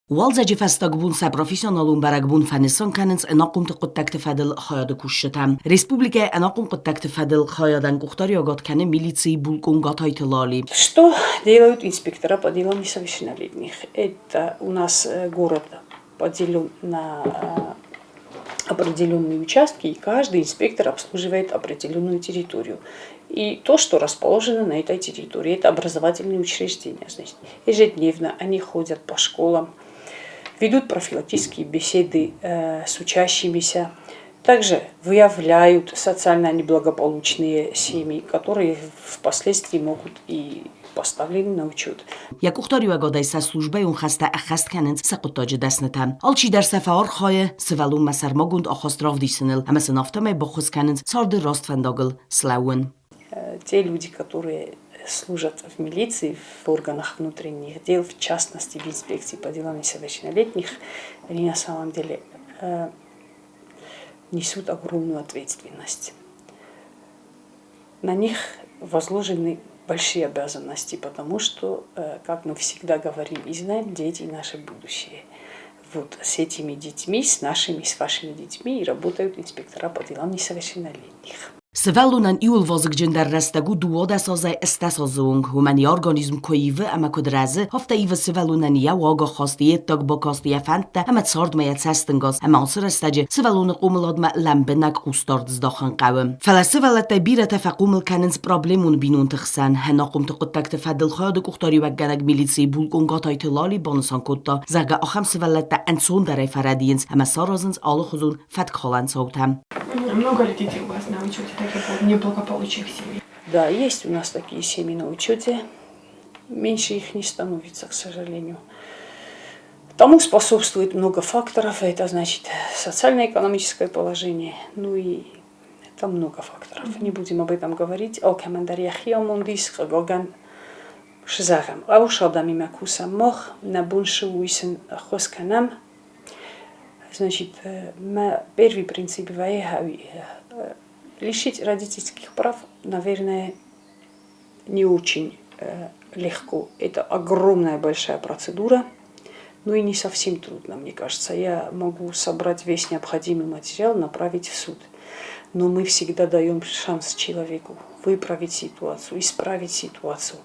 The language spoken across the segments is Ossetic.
Уалдзӕджы фӕстаг бон сӕ профессионалон бӕрӕгбон фӕнысан кӕнынц ӕнахъомты хъуыддӕгты фӕдыл хайады кусджытӕ. Республикӕйы ӕнахъом хъуыддӕгты фӕдыл хайадӕн къухдариуӕгад кӕны милицийы булкъон Гатайты Лали. Что делают инспектора по делам несовершеннолетних? Это у нас город поделен на определенные участки, и каждый инспектор обслуживает определенную территорию. И то, что расположено на этой территории, это образовательные учреждения. Значит, ежедневно они ходят по школам, ведут профилактические беседы с учащимися, также выявляют социально неблагополучные семьи, которые впоследствии могут и поставлены на учет. Йӕ къухдариуӕгадӕй сӕ службӕйон хӕстӕ ӕххӕст кӕнынц сӕ хъуыддаджы дӕснытӕ. Алчидӕр сӕ фӕархайы сывӕллонмӕ сӕрмагонд ахаст равдисыныл ӕмӕ сын афтӕмӕй баххуыс кӕнынц царды раст фӕндагыл слӕууын. Те люди, которые служат в милиции, в органах внутренних дел, в частности в инспекции по делам несовершеннолетних, они на самом деле несут огромную ответственность. На них возложены большие обязанности, потому что, как мы всегда говорим и знаем, дети – наше будущее. Вот с этими детьми, с нашими, с вашими детьми и работают инспектора по делам несовершеннолетних. Сывӕллонӕн иууыл вазыгджындӕр рӕстӕг у 12 азӕй 18 азы онг. Уымӕн йӕ организм куы ивы ӕмӕ куыд рӕзы, афтӕ ивы сывӕллонӕн йӕ уагахаст, йе ддаг бакаст, йӕ фӕндтӕ ӕмӕ цардмӕ йӕ цӕстӕнгас. Ӕмӕ ацы рӕстӕджы сывӕллоны хъомыладмӕ лӕмбынӕг хъусдард здахын хъӕуы. Фӕлӕ сывӕллӕттӕй бирӕтӕ фӕхъомыл кӕнынц проблемон бинонты хсӕн. Ӕнахъомты хъуыддӕгты фӕдыл хайады къухдариуӕггӕнӕг милицийы булкъон Гатайты Лали банысан кодта, зӕгъгӕ, ахӕм сывӕллӕттӕ ӕнцондӕрӕй фӕрӕдийынц ӕмӕ саразынц алыхуызон фӕткхалӕн цаутӕ. Много ли детей у вас на учете таких вот неблагополучных семей? Да, есть у нас такие семьи на учете. Меньше их не становится, к сожалению. Тому способствует много факторов. Это значит социально-экономическое положение, ну и там много факторов. Не будем об этом говорить. Алкӕмӕн дӕр йӕхи амонд ис, хъыгагӕн, шы зӕгъӕм. Хъӕуы адӕмимӕ кусӕм мах, нӕ бон шы у, уый сын ӕххуыс кӕнӕм. Значит, мӕ первый принцип вӕййы лишить родительских прав, наверное, не очень легко. Это огромная большая процедура, но и не совсем трудно, мне кажется. Я могу собрать весь необходимый материал, направить в суд. Но мы всегда даем шанс человеку выправить ситуацию, исправить ситуацию,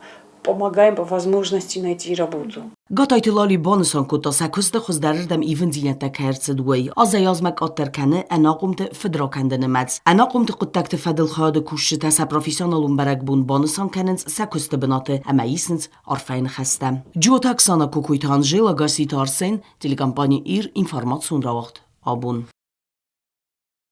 помогаем по возможности найти работу. Гатайты Лали банысан кодта, сӕ куысты хуыздӕрырдӕм ивындзинӕдтӕ кӕй ӕрцыд, уый. Азӕй-азмӕ къаддӕр кӕны ӕнахъомты фыдракӕнды нымӕц. Ӕнахъомты хъуыддӕгты фӕдыл хайады кусджытӕ сӕ профессионалон бӕрӕгбон банысан кӕнынц сӕ куысты бынаты ӕмӕ исынц арфӕйы ныхӕстӕ. Джиоты Оксана, Кокойты Анжела, Гасситы Арсен, телекомпани «Ир», информацион рауагъд «Абон».